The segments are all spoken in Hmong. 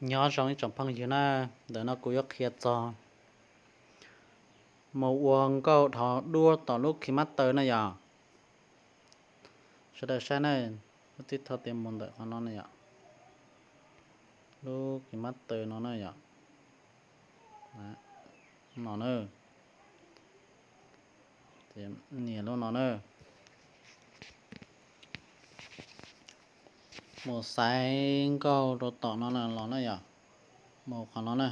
Nyob zoo ib tsoom phooj ywg na, ntawm no kuv yuav qhia txog mus ua nkauj dhau duab tom lub KineMaster na yom. Sawv daws saib na, lub tib thoj tias mus ntawm qhov no na yom, lub KineMaster no na yom, no na, nias lub no na, mus xaiv nkauj rau tom no los na yom, mus qhov no na.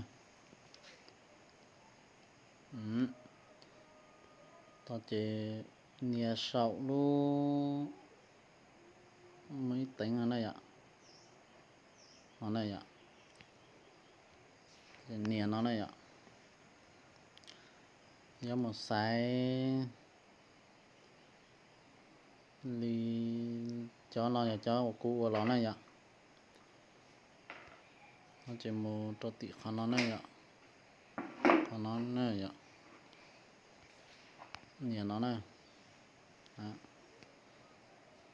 Tau ces nias saum lub muaj ib teev no na yom, no na yom, nias no na yom, yuav mus xaiv li cov no yog cov uas kuv ua los na yom. No ces mus rau tim qhov no na yom, qhov no na yom, nias no na,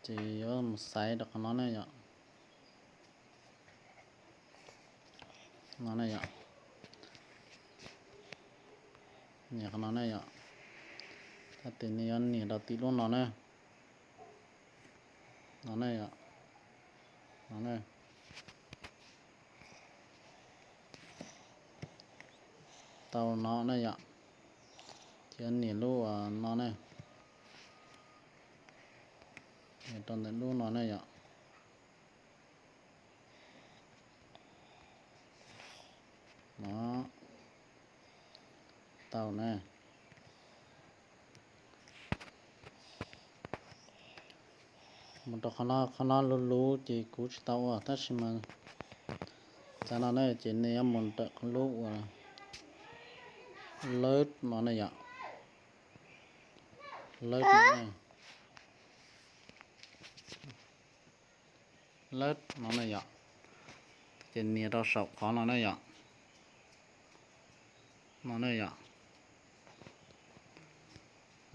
ces yuav mus xaiv rau qhov no na yom, no na yom, nias qhov no na yom, tag ces nws yuav nias rau tim lub no na, no na yom, no na, tau no na yom, ces nias lub uas no na, nias rau ntawm lub no na yom. No, tau na. Mus rau qhov no, qhov no luv luv ces kuv tsis tau ua tab sis mas txav no na ces nej yuav mus ntawm qhov lub uas lawb no na yom, lawb no na, lawb no na yom, ces nias rau saum qhov no na yom, no na yom,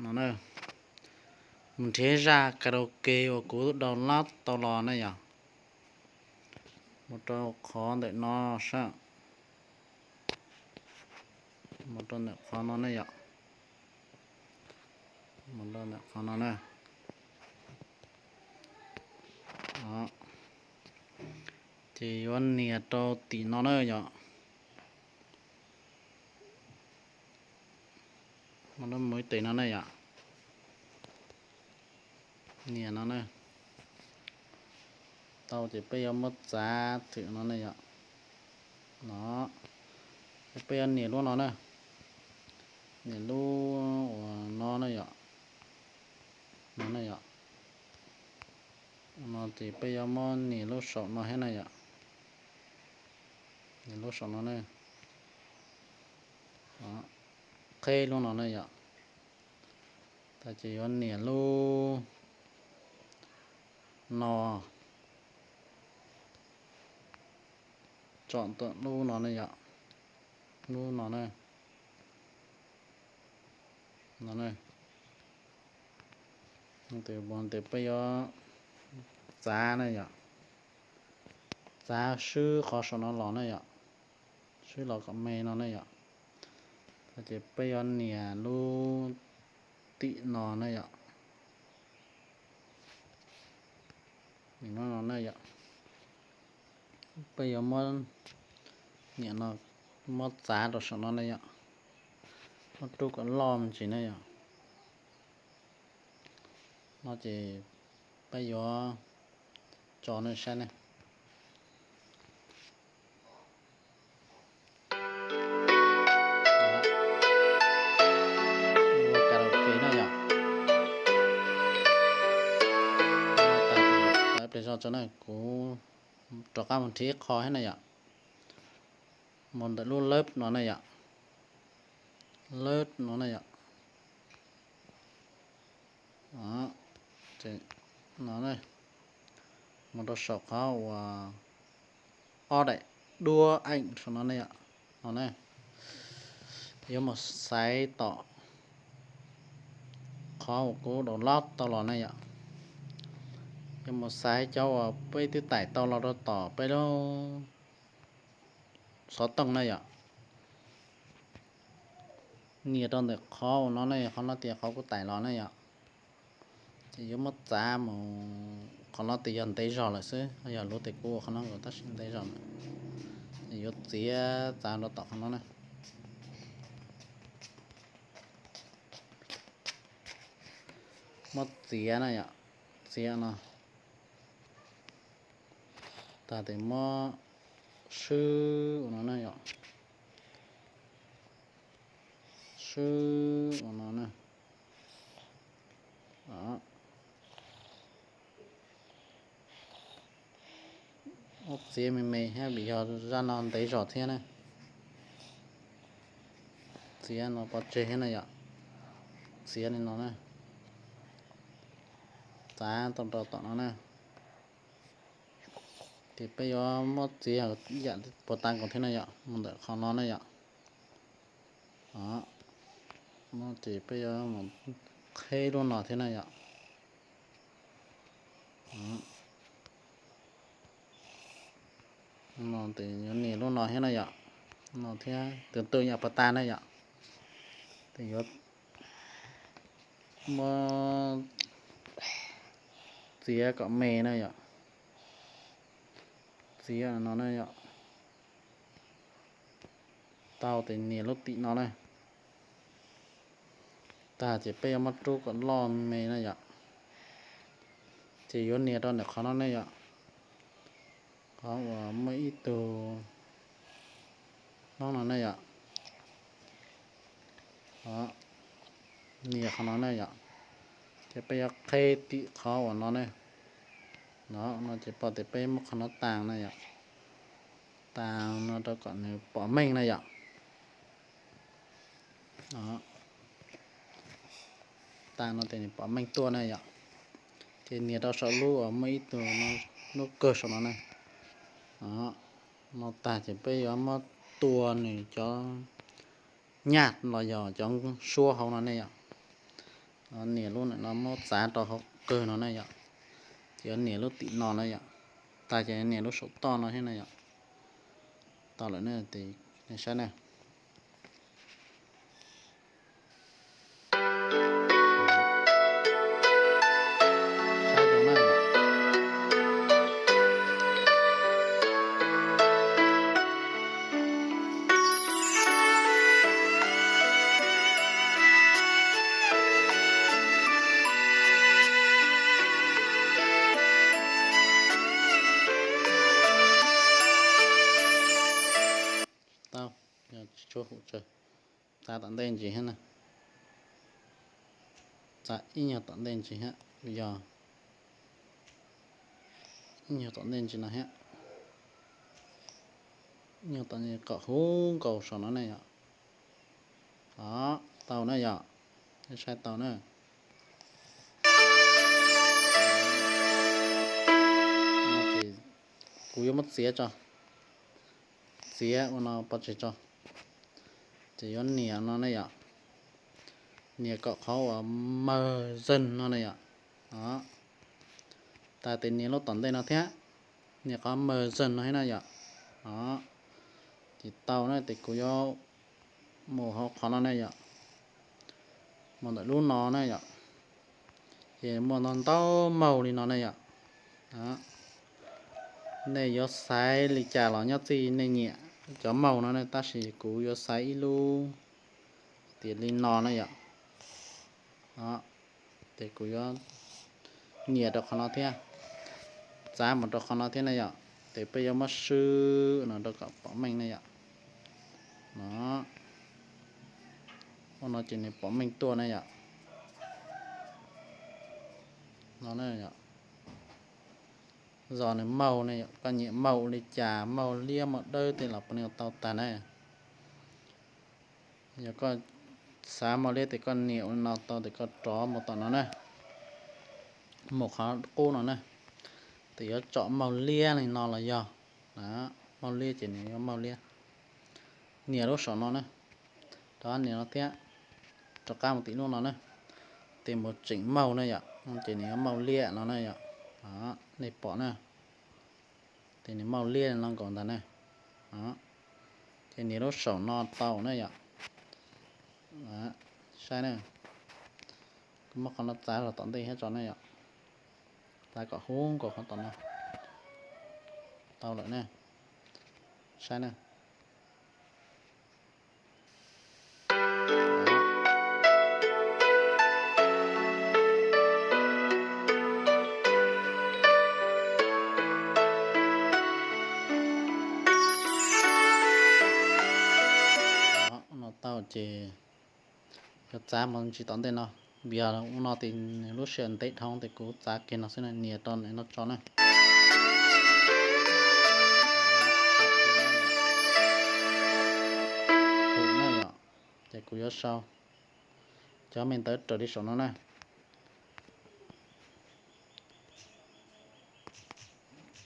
no na, mus nrhiav zaj karaoke uas kuv download tau los na yom, mus rau qhov ntawm no sab, mus rau ntawm qhov no na yom, mus rau ntawm qhov no na. Ces yuav nias rau tim no na yom. Mus ib tes no na yom. Nias no na. Tau ces peb yuav muab txav thwm no na yom. No, peb yuav nias lub no na. Nias lub uas no na yom. No na yom. No ces peb yuav muab nias lub saum no thiab na yom. Nias lub saum no na. Qheb lub no na yom. Tag ces yuav nias lub no, tsom tawm lub no na yom. Lub no na. No na. Tes peb yuav txav na yom. Txav swb qhov saum no los na yom. Swb los kom me no na yom. Tag ces peb yuav nias lub tim no na yom. Nias no na yom. Peb yuav muab nias no, muab txav rau saum no na yom. Muab rub kom loj me ntsis na yom. No ces peb yuav tso nej saib ne. Ua karaoke na yom. Ple zog tso na, kuv rov qab mus nrhiav ib qho thiab na yom. Mus ntawm lub lab no na yom. Lab no na yom. No, mus rau saum qhov uas ob daim duab eem saum no ne yom. No ne, yuav mus xaiv tom qhov uas kuv download tau los ne yom. Yuav mus xaiv cov uas peb twb tải tau los rau tom peb lub xov tooj na yom. Nias rau ntawm qhov uas no ne, qhov no tias qhov kuv taim los ne yom. Ces yuav muab txav mus, qhov no tias yog ntev zog lawm xwb, yog lub tes kuv ua qhov no nkaus tab sis ntev zog lawm. Ces yuav txiav txav rau tom qhov no na. Muab txiav na yom, txiav no. Tag ces muab swb ua no na yom, swb ua no na. Muab txiav me me thiab vim yog zaj no ntev zog thiab na. Txiav no pov tseg thiab na yom, txiav li no na. Txav tau rau tom no na. Ces peb yuav muab txiav ib yam puas tas nkaus thiab na yom, mus ntawm qhov no na yom. Ces peb yuav mus qheb lub no thiab na yom. No ces yuav nias lub no thiab na yom, no thiab tus twg yam puas tas na yom. Ces yuav muab txiav kom me na yom, txiav no na yom. Tau ces nias lub tim no na. Tag ces peb yuav muab rub kom loj me na yom. Ces yuav nias rau ntawm qhov no ne yom, qhov uas muaj ib tug noob no ne yom. Nias qhov no ne yom, ces peb yuav qheb tim qhov uas no ne. No, no ces pom tias peb muab qhov no tas na yom, tas no rau kom nws pom meej na yom. Tas no ces nws pom meej tuaj na yom. Ces nias rau saum lub uas muaj ib tug noob kawg saum no na. No tag ces peb yuav muab tua nws cov nyaj los yog cov suab hauv no ne yom. Nias lub no muab txav rau hauv kawg no na yom. Ces yuav nias lub tim no na yom. Tag ces nias lub saum toj no thiab na yom. Tau lawm na, ces nej saib na. Tau, yog tsis tshua hum tsawg, txav tom ntej ntsis thiab na. Txav ib nyuag tom ntej ntsis thiab, yog ib nyuag tom ntej ntsis no thiab. Ib nyuag tom ntej kom huv nkaus saum no ne yom. Tau na yom, saib tau na. Kuv yuav muab txiav tso, txiav ua no pov tseg tso. Ces yuav nias no ne yom, nias kom qhov uas mawg zeeg no ne yom. Tas ces nias lub tom ntej no thiab, nias qhov mawg zeeg no thiab na yom. Ces tau na, ces kuv yuav mus hauv qhov no ne yom, mus ntawm lub no na yom. Ces muaj ntau ntau mauj li no ne yom. Nej yuav xaiv li cas los nyob txij nej nyiam cov mauj no ne, tab sis kuv yuav xaiv ib lub tias li no na yom. Ces kuv yuav nias rau qhov no thiab, txav mus rau qhov no thiab na yom. Ces peb yuav muab swb no rau kom pom meej na yom. No, ua no ces nws pom meej tuaj na yom. No, zos nws mauj ne yom, koj nyiam mauj ua li cas, mauj liab mauj dawb tej los puav leej tau tag na. Yog koj xav mauj liab ces koj nias ua li no tau ces koj rov mus tom no na, mus qhov qub no na. Ces yuav tsom mauj liab li no los yog, mauj liab ces nws yuav mauj liab. Nias lub saum no na, rov nias no thiab, rov qab mus tim lub no na. Ces mus tseem mauj na yom, ces nws yuav mauj liab no na yom. Nej pom na, ces nws mauj liab no nkaus ntag na. Ces nias lub saum no tau ne yom. Saib ne, kuv muab qhov no txav los tom ntej thiab tso ne yom. Txav kom hu nkaus qhov tom no. Tau lawm ne. Saib ne. No tau ces yuav txav mus ntsis tom ntej no, vim yog ua no ces nws lub sij hawm ntev dhau ces kuv txav kiag no xwb na, nias rau no tso na. Ces kuv yuav sau cov me ntawv raws li saum no na.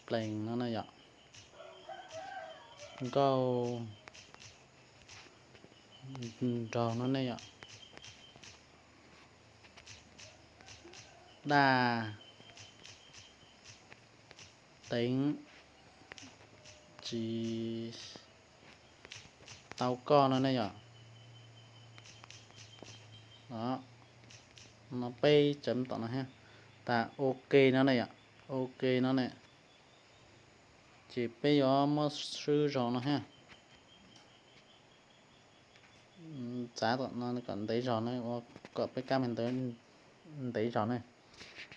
Plees no ne yom. Nkauj nraug no ne yom. Daj teev tsis tau koj no ne yom. No peb cov tom no thiab. Tas ok no ne yom. Ok no ne. Ces peb yuav muab swb zog no thiab. Txav tom no kom ntev zog na, ua kom peb kab me ntawv ntev zog ne.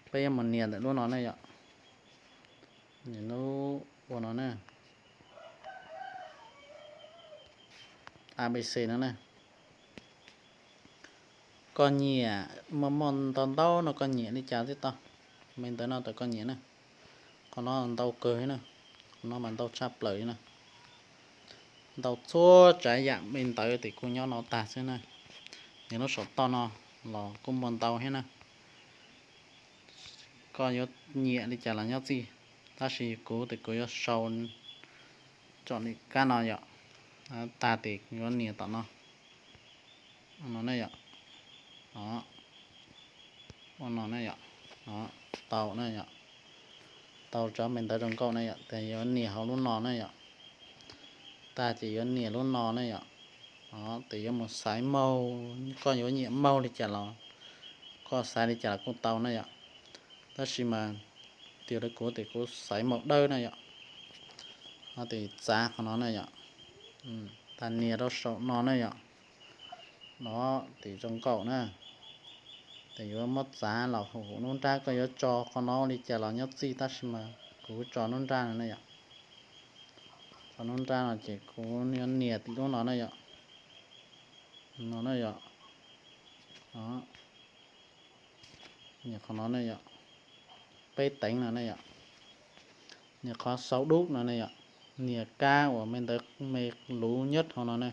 Peb yuav mus nias ntawm lub no ne yom. Nias lub ua no ne. A B C no ne. Koj nyiam, muaj muaj ntau ntau no koj nyiam li cas twb tau. Me ntawv no tau koj nyiam na. Qhov no ntau kawg na. Qhov no mas ntau tshaj plaws li na. Ntau txhua tsav yam me ntawv ces kuj nyob no tag xwb na. Nias lub saum toj no los kuj muaj ntau thiab na. Koj yuav nyiam li cas los nyob txij, tab sis kuv ces kuv yuav sau tsom li kab no yom. Tag ces yuav nias tom no. No ne yom. Ua no ne yom. Tau ne yom. Tau cov me ntawv zoo nkauj ne yom, ces yuav nias hauv lub no ne yom. Tag ces yuav nias lub no ne yom. Ces yuav mus xaiv mauj, koj yuav nyiam mauj li cas los, koj xaiv li cas los kuj tau ne yom. Tab sis mas tias li kuv ces kuv xaiv mauj dawb na yom. Ces txav qhov no ne yom. Tas nias rau saum no ne yom. No ces zoo nkauj na. Ces yuav muab txav los hum hum nruab nrab, koj yuav tso qhov no li cas los nyob txij, tab sis mas kuv tso nruab nrab no ne yom. Tso nruab nrab no ces kuv yuav nias tim lub no ne yom. No ne yom. Nias qhov no ne yom. Peb teev no ne yom. Nias qhov sau dub no ne yom. Nias kab uas me ntawv me luv nyob hauv no ne.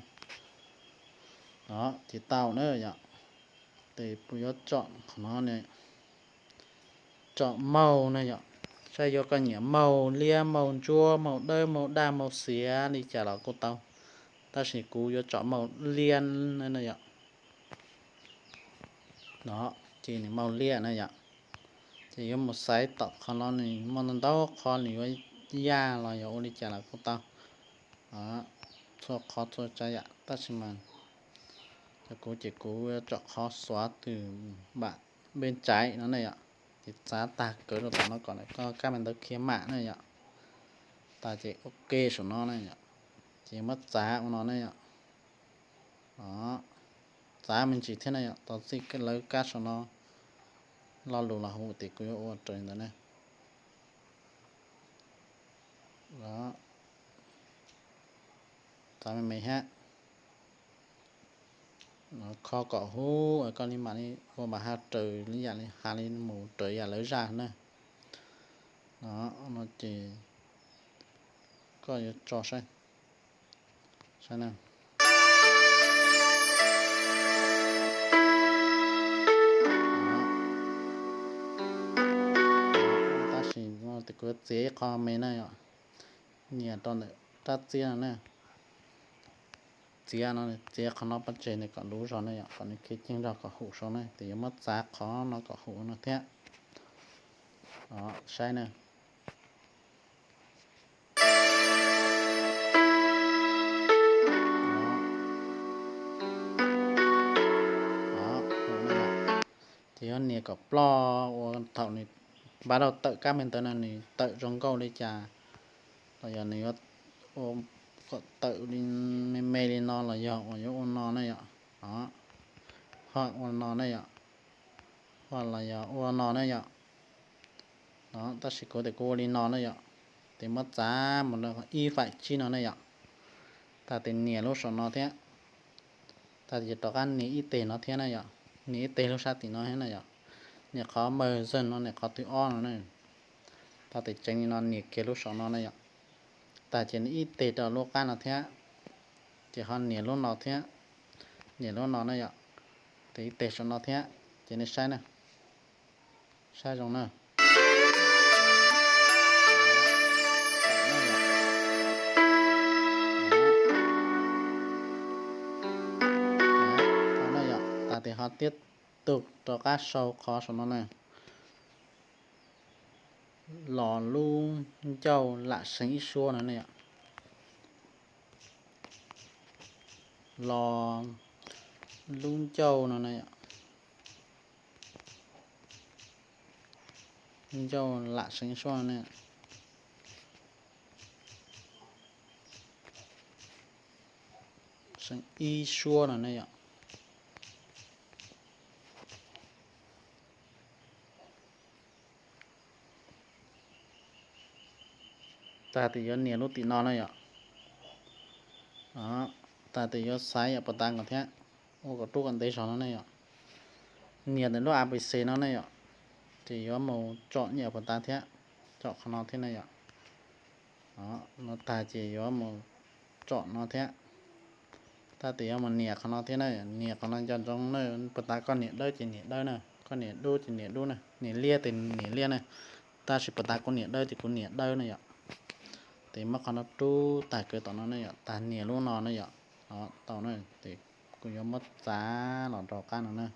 Ces tau na yom. Ces kuv yuav tsom qhov no ne. Tsom mauj na yom. Saib yuav koj nyiam mauj liab, mauj ntsuab, mauj dawb, mauj daj, mauj xiav li cas los kuj tau, tab sis kuv yuav tsom mauj liab na yom. No ces nws mauj liab na yom. Ces yuav mus xaiv tom qhov no, nws muaj ntau qhov, nws yuav yaj los yog ua li cas los kuj tau. Txhua qhov txhua tsav yam, tab sis mas cov kuv ces kuv yuav tsom qhov xuav từ bên trái no ne yom. Ces txav tag kawg rau tom no kom koj kab me ntawv khiav mam na yom. Tas ces ok saum no na yom. Ces muab txav ua no ne yom. Txav me ntsis thiab na yom, tos txij lawv kab saum no lo lus los hu ces kuv yuav ua raws li ntawd ne. Txav me me thiab. Kho kom huv, koj li mam li ua npam haj raws li yam li has li mus raws yam lawv zaj na. No ces koj yuav tso saib, saib na. Tab sis kuv txiav ib qho me na yom, nyiam rau ntawm rab txiab no na. Txiav no, txiav qhov no pov tseg ntawm kom luv zog ne yom, kom nws khiav ceev zog kom hum saud na, ces yuav muab txav qhov no kom hum no thiab. Saib na. kom ploj ua thaum nws npaj rau tawm kab me ntawd no nws tawm zoo nkauj li cas, los yog nws yuav ua kom tawm me me li no los yog uas yuav ua no ne yom. Ho ua no ne yom, ho los yog ua no ne yom. Tab sis kuv tias kuv ua li no ne yom, ces muab txav mus rau ib faim tsib no ne yom. Tag ces nias lub saum no thiab, tag ces rov qab nias ib teg no thiab na yom, nias ib teg lub sab tim no thiab na yom. Nias qhov mawg zog no, nias qhov twg ob no na. Tag ces tseev li no nias kiag lub saum no na yom. Tag ces nias ib teg rau lub qab no thiab, ces ho nias lub no thiab, nias lub no na yom. Ces ib teg saum no thiab, ces nej saib na, saib zoo na. Tag ces ho tiếp tục rov qab sau qhov saum no na. Los lub ncauj lam seev ib suab no ne yom. Los lub ncauj no ne yom. Lub ncauj lam seev ib suab no ne. Seev ib suab no ne yom. Tag ces yuav nias lub tim no na yom. Tag ces yuav xaiv yam pas tas nkaus thiab, ua kom rub kom ntev zog no ne yom. Nias ntawm lub A B C no ne yom, ces yuav mus tsom yam pas tas thiab, tsom qhov no thiab ne yom. No tag ces yuav mus tsom no thiab. Tag ces yuav mus nias qhov no thiab na, nias qhov no nco ntsoov na, pas tas koj nias dawb ces nias dawb na, koj nias dub ces nias dub na, nias liab ces nias liab na. Tab sis pas tas kuv nias dawb ces kuv nias dawb na yom. Ces muab qhov no rub tag kawg tom no ne yom, tag nias lub no ne yom. Tau na, ces kuv yuav muab txav los rau qab no na,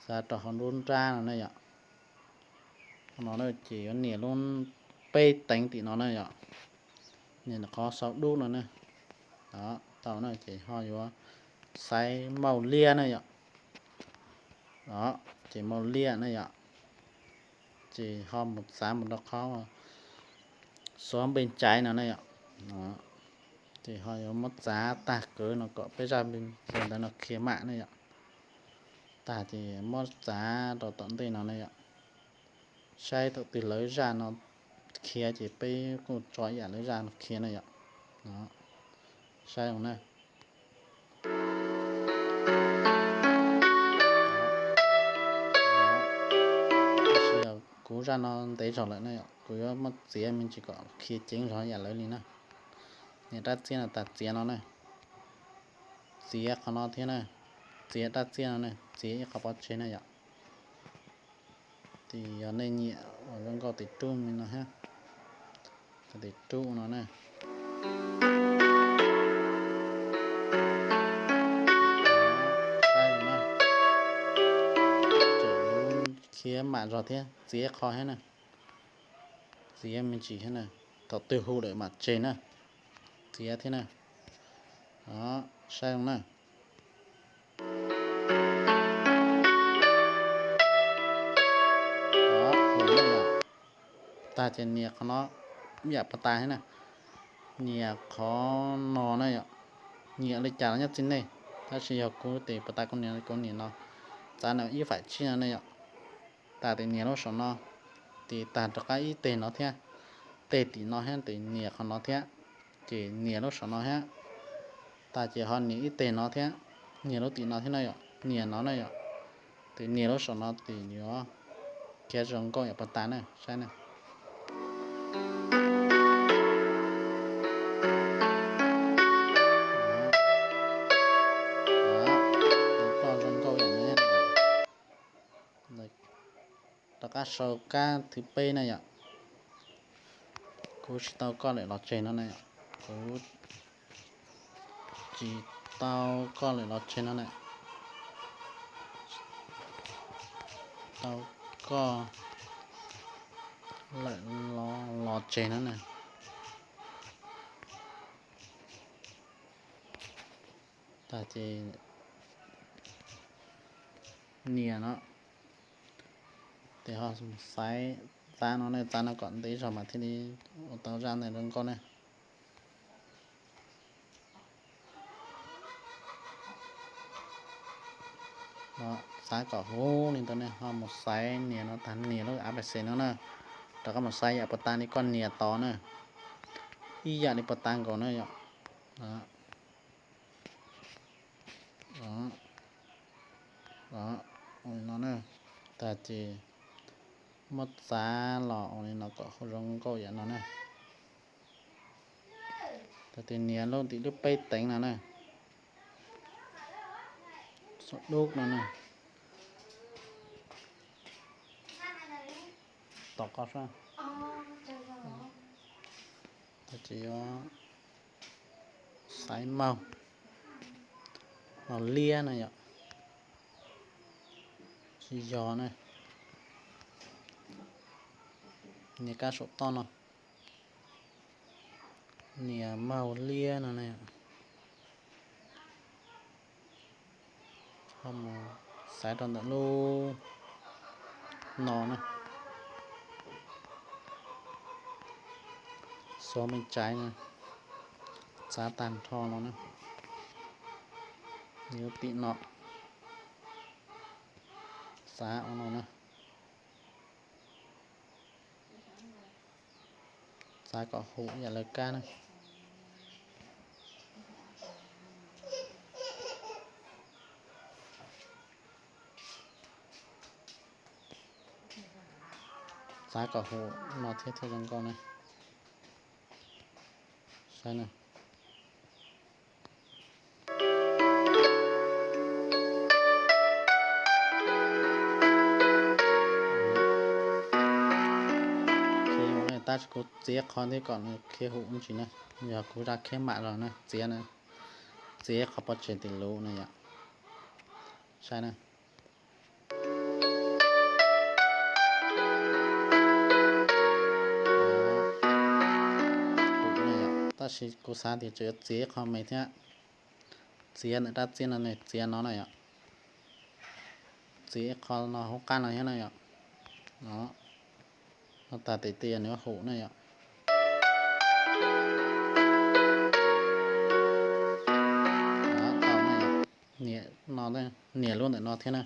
txav rau hauv lub nrab no ne yom. Qhov no ces yuav nias lub peb teev tim no na yom, nias qhov sau dub no ne. Tau na, ces ho yuav xaiv maum liab na yom. Ces maum liab na yom, ces ho mus txav mus rau qhov xuav npe ntsais no na yom. Ces ho yuav muab txav tag kawg no kom peb zaj npe ntawd no khiav mam na yom. Tag ces muab txav rau tom ntej no na yom. Saib thaum twg lawv zaj no khiav ces peb kuj tso ib yam lawv zaj no khiav na yom. Saib na. Tab sis kuv zaj no ntev zog lawm ne, kuv yuav muab txiav me ntsis kom khiav ceev zog yam lawv li na. Nias rab txiab no tas txiav no ne, txiav qhov no thiab na, txiav rab txiab no ne, txiav ib qho pov tseg na yom. Ces yog nej nyiam uas zoo nkauj ces rub me no thiab, ces rub no na. Khiav mam zog thiab, txiav qho thiab na, txiav me ntsis thiab na, thaum twg hu lawm mam tseg na, txiav thiab na. Saib zoo na. Tag ces nias qhov no, yam pas tas thiab na, nias qhov no na yom. Nyiam li cas los nyob txij nej, tab sis yog kuv ces pas tas kuv nias, kuv nias no, txav ntawm ib faim tsib no ne yom. Tag ces nias lub saum no, ces tag rov qab ib teg no thiab, teg tim no thiab ces nias qhov no thiab, ces nias lub saum no thiab. Tag ces ho nias ib teg no thiab, nias lub tim no thiab na yom, nias no na yom. Ces nias lub saum no ces yuav khiav zoo nkauj yam pas tas na, saib na. Koj zoo nkauj yam na. Rov qab sau kab thib peb na yom. Kuv tsis tau koj lawm los tseg no na yom. Kuv tsis tau koj lawm los tseg no na. Tau koj lawm los tseg no na. Tag ces nias no, Ces ho xaiv txav no ne, txav no kom ntev zog mas thiaj li ua tau zaj ntawd zoo nkauj ne. Txav kom huv li ntawd ne, ho mus xaiv nias no tag, nias lub A B C no na, rov qab mus xaiv yam puas tas li koj nias tod na, ib yam li puas tas nkaus na yom. Ua li no na, tag ces muab txav los ua li no kom zoo nkauj yam no na. Tag ces nias lub tim lub peb teev no na, xov dub no na, tom qab tag ces yuav xaiv maug, maug liab no yom, tsis yog na, nias kab saum toj no, nias maug liab no na, ho mus xaiv rau ntawm lub no na, xuas me tsaiv na, txav tag nrho no na, yuav tim no, txav ua no na, txav kom huv yam lawv kab na. Txav kom huv no thiab thiaj zoo nkauj na. Saib na. Tab sis kuv txiav qhov thiab kom nws khiav huv ntsis na, yog kuv zaj khiav mam los na, txiav na, txiav qhov pov tseg tim lub na yom. Saib na. Tab sis kuv xav tias tseem yuav txiav ib qho me thiab, txiav ntawm rab txiab no ne, txiav no na yom, txiav ib qho no hauv qab no thiab na yom. No, no tag tes tias nws huv na yom. Nias no, nias lub ntawm no thiab na.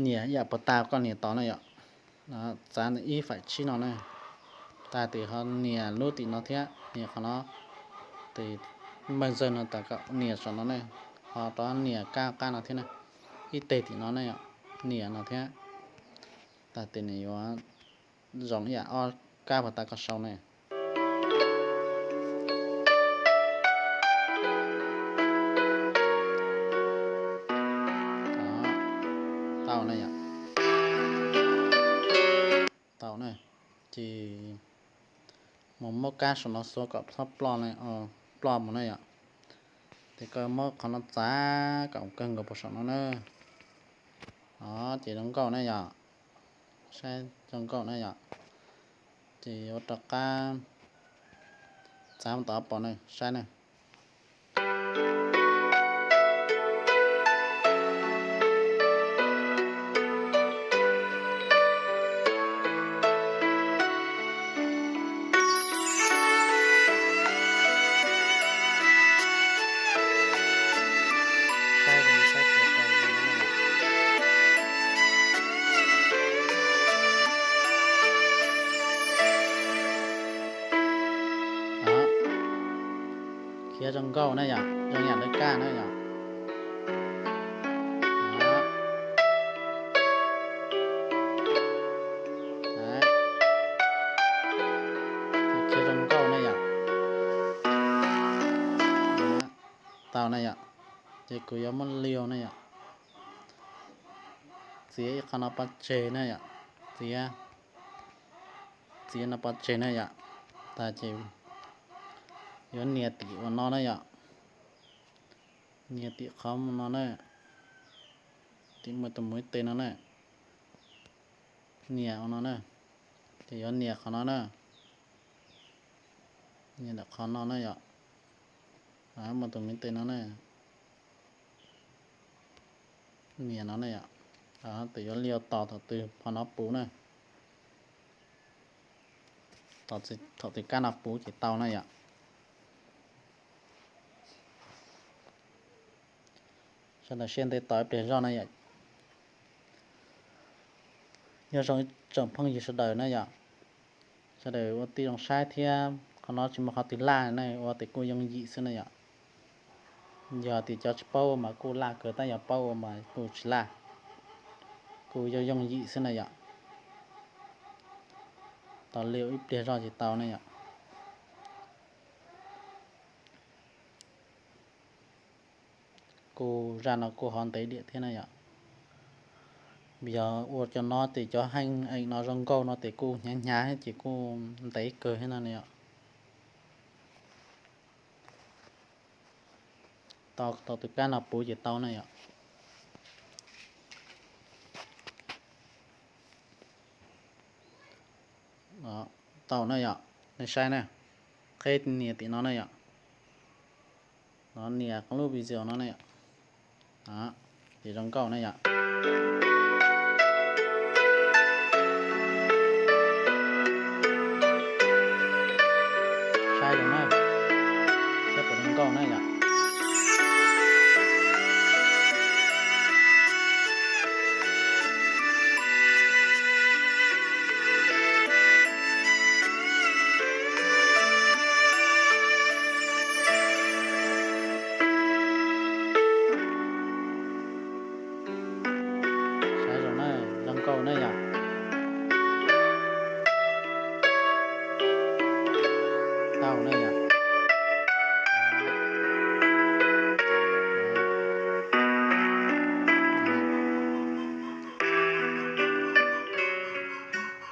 Nias ib yam puas tas koj nias tod na yom. Txav ntawm ib faim tsib no na. Tag tes ho nias lub tim no thiab, nias qhov no, tes npawg zawg no tas kom nias saum no ne, ho rov nias kab qab no thiab na. Ib teg tim no ne yom, nias no thiab. Tag tes nws yuav zoo ib yam ob kab puas tas koj sau ne. Tau na yom. Tau na. Ces mus muab kab saum no xuav kom txhob ploj, ploj mus na yom. Ces koj muab qhov no txav kom kawg nkaus puag saum no na. Ces zoo nkauj na yom. Saib zoo nkauj na yom. Ces yuav rov qab txav mus tom pom na, saib na. Khiav zoo nkauj na yom, zoo yam lawv kaj na yom. Khiav zoo nkauj na yom. Tau na yom. Ces kuv yuav muab liu na yom. Txiav ib qho no pov tseg na yom. Txiav, txiav no pov tseg na yom. Tas ces yuav nias tim uas no na yom. Nias tim qhov no na. Tim muaj tus muv ib teg no na. Nias ua no na. Ces yuav nias qhov no na. Nias ntawm qhov no na yom. Muaj tus muv ib teg no na. Nias no na yom. Tus yuav li tos thaum twg qhov no puv na. Thaum twg kab no puv ces tau na yom. Sawv daws sim ntev tos ib pliag zog na yom. Nyob zoo tsoom phooj ywg sawv daws na yom. Sawv daws ua tib zoo saib thiab, qhov no tsis muaj qhov twg laj na, ua tes kuj yooj yim xwb na yom. Yog tias cov tsis paub ua mas kuj laj kawg, tab yog paub ua mas kuj tsis laj, kuj yooj yooj yim xwb na yom. Tos li ib pliag zog ces tau na yom. Kuj zaj no kuj hov ntev diam thiab na yom. Yog ua cov no ces cov heej eem no zoo nkauj no ces kuj hnyav hnyav ces kuj ntev kawg thiab no na yom. Tau, tau tus kab no puv ces tau na yom. Tau na yom, nej saib na, qheb nias tim no na yom. No nias lub video no na yom. Ces zoo nkauj na yom. Saib zoo na, saib puas zoo nkauj na yom. Saib zoo na, zoo nkauj na yom. Tau na yom.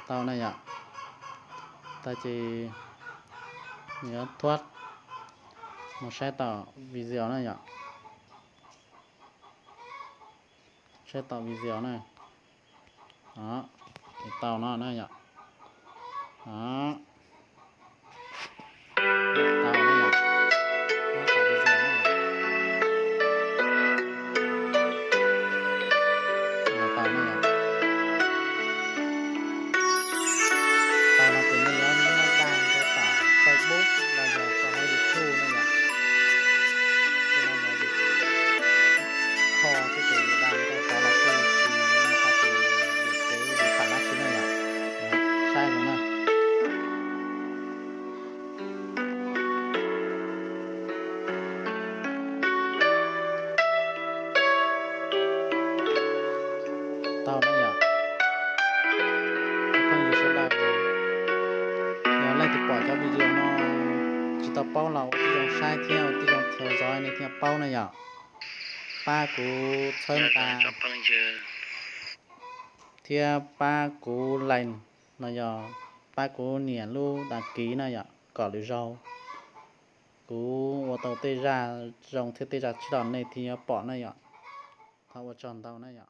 Tau na yom. Tag ces yuav thuab mus saib tom video na yom. Saib tom video na. Tau no na yom. Tau na yom. Tau na yom. Tau no ces nej yuav muab dag rau tom Facebook los yog rau hauv YouTube na yom. Kho xwb ces dag rau tod los kuj tsis muaj qhov twg yuam kev li tham dab tsi na yom. Saib zoo na. Tau na yom. Phooj ywg sawv daws, yog leej twg pom cov video no tsis tau paub los ua tib zoo saib thiab ua tib zoo theo dõi nej thiaj paub na yom. Pab kuv txhawb nqa thiab pab kuv like, no yog pab kuv nias lub đăng ký na yom, kom lwm zaug kuv ua tau tej zaj zoo thiab tej zaj tshiab los nej thiaj yuav pom na yom. Thov ua tsaug ntau na yom.